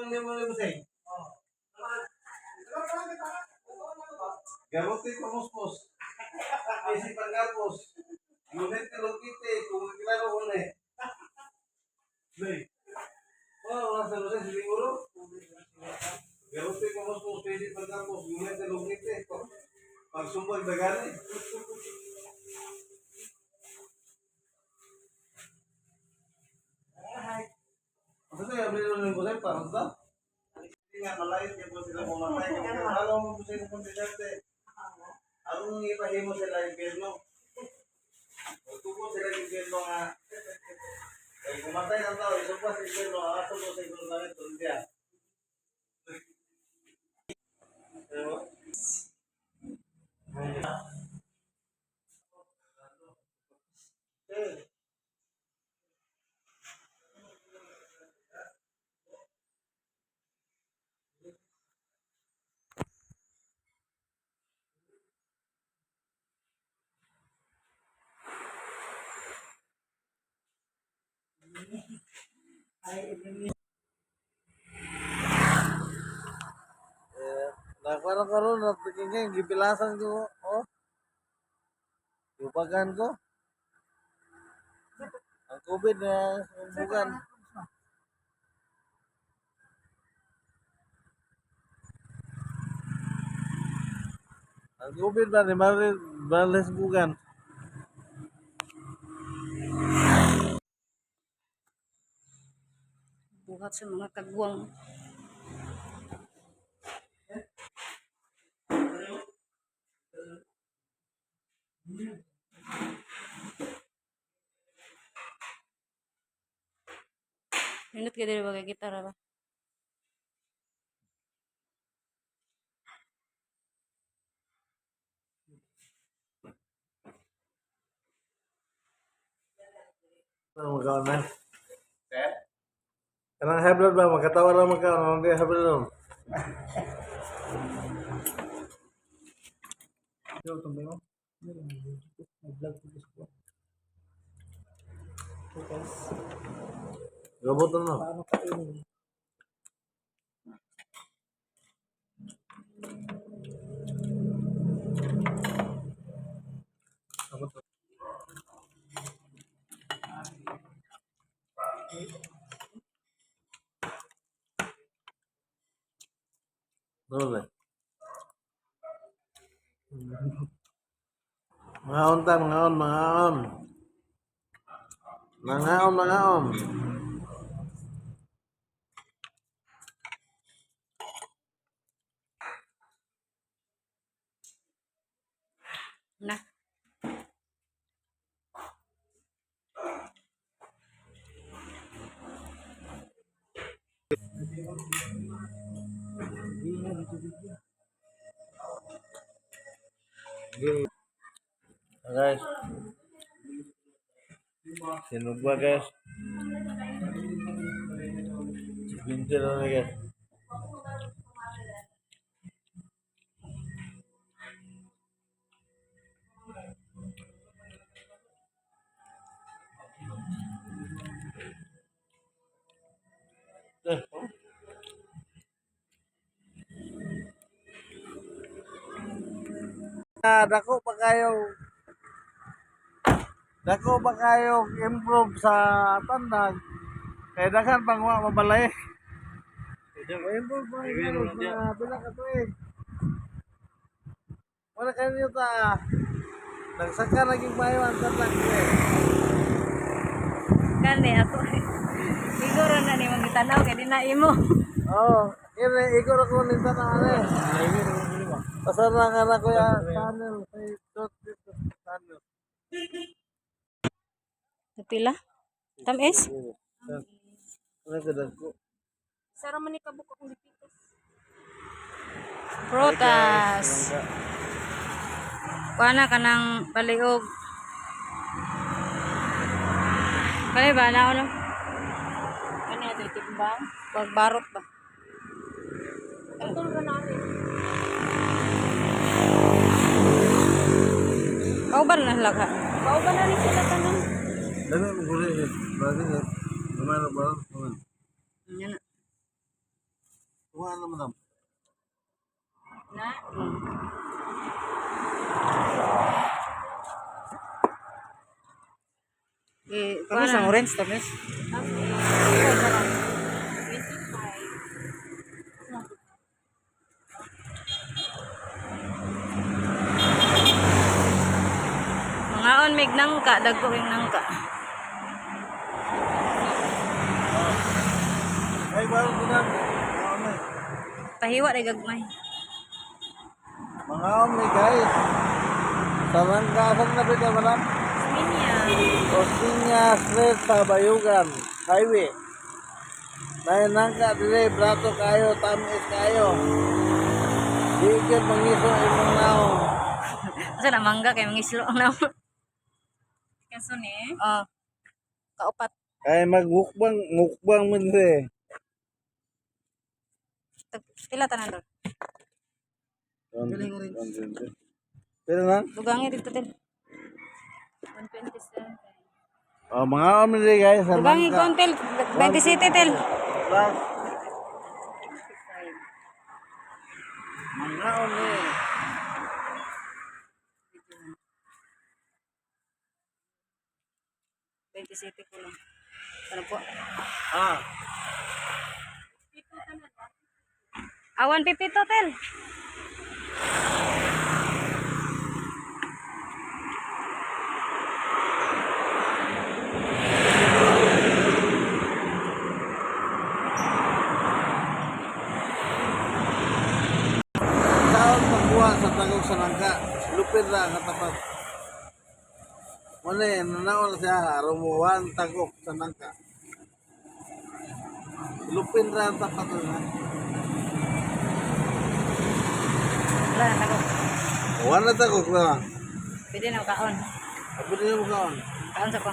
nimo nimo say. Garote pamuspos. Isi pangapos. Ngunit kalungkite kung klaro ko na eh. Nay. Oh, wala sa Jose siguro. Garote pamuspos isi pangapos. Ngunit kalungkite. Pagsumbag dagani. Ano sa abril ng Jose para sa? Hindi nga malait kay po sila pumatay. Kaya halo mo po sila kung diserte. Ang ipahimo sila impyerno. Magtubo sila impyerno nga. Kaya kumatay ng tao, isumpa sa impyerno, ato mo sa impyerno na ito, hindi ah. Pero, eh, eh, nakuha karon natingin gipilasan ko, oh. Yubagan ko. Ang COVID na bugan. Ang COVID ba ni Mariles bugan. Buhat sa mga kagwang. Nindot ka diri ba kay gitara ba? Ano magkaon na? Sir? Kanang high blood ba? Magkatawa lang magkaon. Anong di high blood nun? Yo, tumbay mo. May vlog ko gusto ko. Okay guys, Gabot na no? Paano kainin? Gabot na. Ano ba? Mangaon ta, mangaon, mangaon. Mangaon, mangaon. Na. Okay. Guys. Sinugba, guys. Binti na na, guys. Eh, oh. Ah, dako pa kayo improve sa tandag kay daghan pang wa mabalay. Improve pa kayo sa pila ka tuig. Wala kayo ta. Nagsaka naging bayo ang tandag eh. Kani ako. Siguro na ni mong gitanaw kay di na imo. Oh, kini ikaw ra ko ning tanan eh. Pasar na nga na ko ya channel sa dito channel. Pila? Tamis? Ano ka dagko? Sara man ni kabuk akong gipitas. Prutas. Kuha na ka ng baliog. Kani ba na ano? Ano ito, timbang? Pagbarot ba? Katulog na namin. Kauban na lang ha. Kauban na rin sila tanan. Dami mo guri eh. Bagay eh. Gumano ba? Gumano. Yan na. Kuha na, madam. Na. Eh, Tamis ang orange, tamis. 25. Mangaon mig nangka, dagko yung nangka. Ay, baro ko na. Mga eh. Pahiwa ray gagmay. Mga omni, guys. Sa Rangkasan na ba, madam? Minya. Osmeña Street sa Bayugan Highway. Dahil nangka dire, brato kayo, tamis kayo. Di gyud mangiso imong naong. Asa na mangga kay mangislo ang naon. Kaso ni? Oh. Kaupat. Kay magmukbang, mukbang man dire. Pila tanan dol? Galing orange. Pero na? Dugangi dito din. 127. Oh, mga omni dire guys, sa Dugangi nangka. kontil 27 tel. Plus. Mga omni. 27 ko lang. Ano po? Ah, Ah, 150 total. Taon pagkuha sa tagok sa nangka, lupit ra ang katapat. Muna, nanaon siya, rumuwan tagok sa nangka. Lupin ra ang tapat na. Wala na tagok. Wala tagok na. Pwede na kaon. Abi na mo kaon. Kaon sa ko.